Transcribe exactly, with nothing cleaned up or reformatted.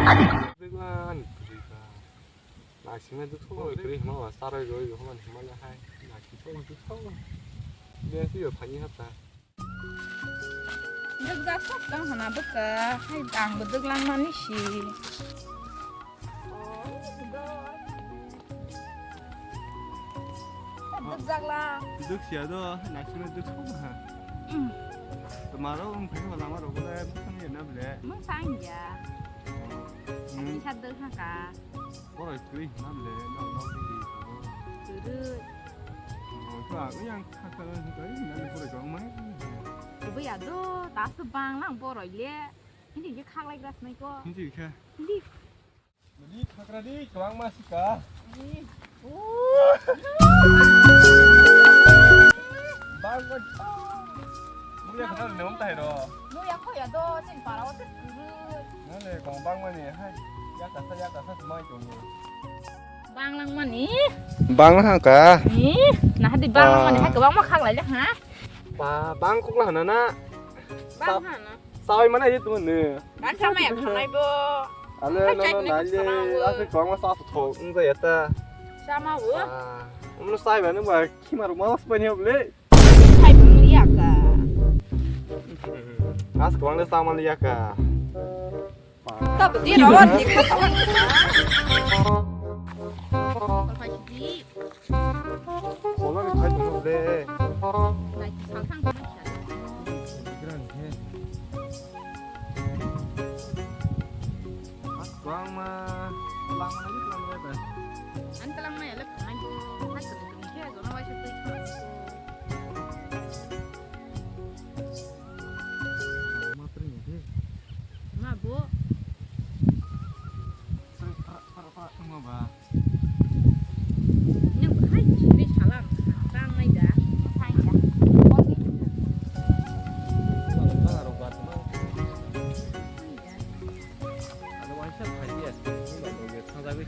Dwglan kwrwi ba. Naisingna dwkhao kwrwi hwnba ba, charwi rwi hwnba hwnba le hai. Naisingthok dwkhao. Biyang twibo phaini hapta. Dwgjak sok tong hwnna bwkha, hai angbo dwglang mani si. Dwgjak la. Dwgsiya do, naisingna dwkhao ha. Twmaro wng phai lama rok le bwkhani na ble. Mung sang ya. Isa dwkhang ka. Borok kwrwi hwnna le, nok nok bidi tongo. Kwrwi. Oh, to ang yang kha kha hwnka hwnna le borok kwbangma. Kubui ya do, daso bang lang borok le. Hindi khe khaklai gra snai ko. Hindi khe. Hindi. Hindi khakra di, kwbangma sika. Hindi. Bang bang. Muya khata le om tai ro. Muya khoya do, sin para o te kwrwi. Nale kong bang mani hai. Ya kasa ya kasa semai tongo. Bang lang mani. Bang lang ka. Ih, nah di bang lang mani hai kwbangma khaklai le ha. Ba bang kok la hana na. Bang hana. Sawi mana ye tuh ne. Bang sama ya khanai bo. Ale no no na ye. Ase kwbangma sa thok wng ja ya ta. Sama wo. Umno sai ba nung ba khima ruk ma was pa ni oble. Hai bung ya ka. As kwbang le sama ya ka. Ta bdi ro ni ka sa. Kolpai sidi. Kolpai khai tong le. Lai salthang ko. Gran he. Kwbangma langma nai kwbangma ta. Ang kwbangma ya le phanai bo. Hai kwbangma khe jono waisa twi kha. Ma pring ya de. Ma bo. Pring para para para ma ba. Nang hai chini salam tang nai da. Sai da. Ano waisa phai ya. Ni ba loge thang jagwi.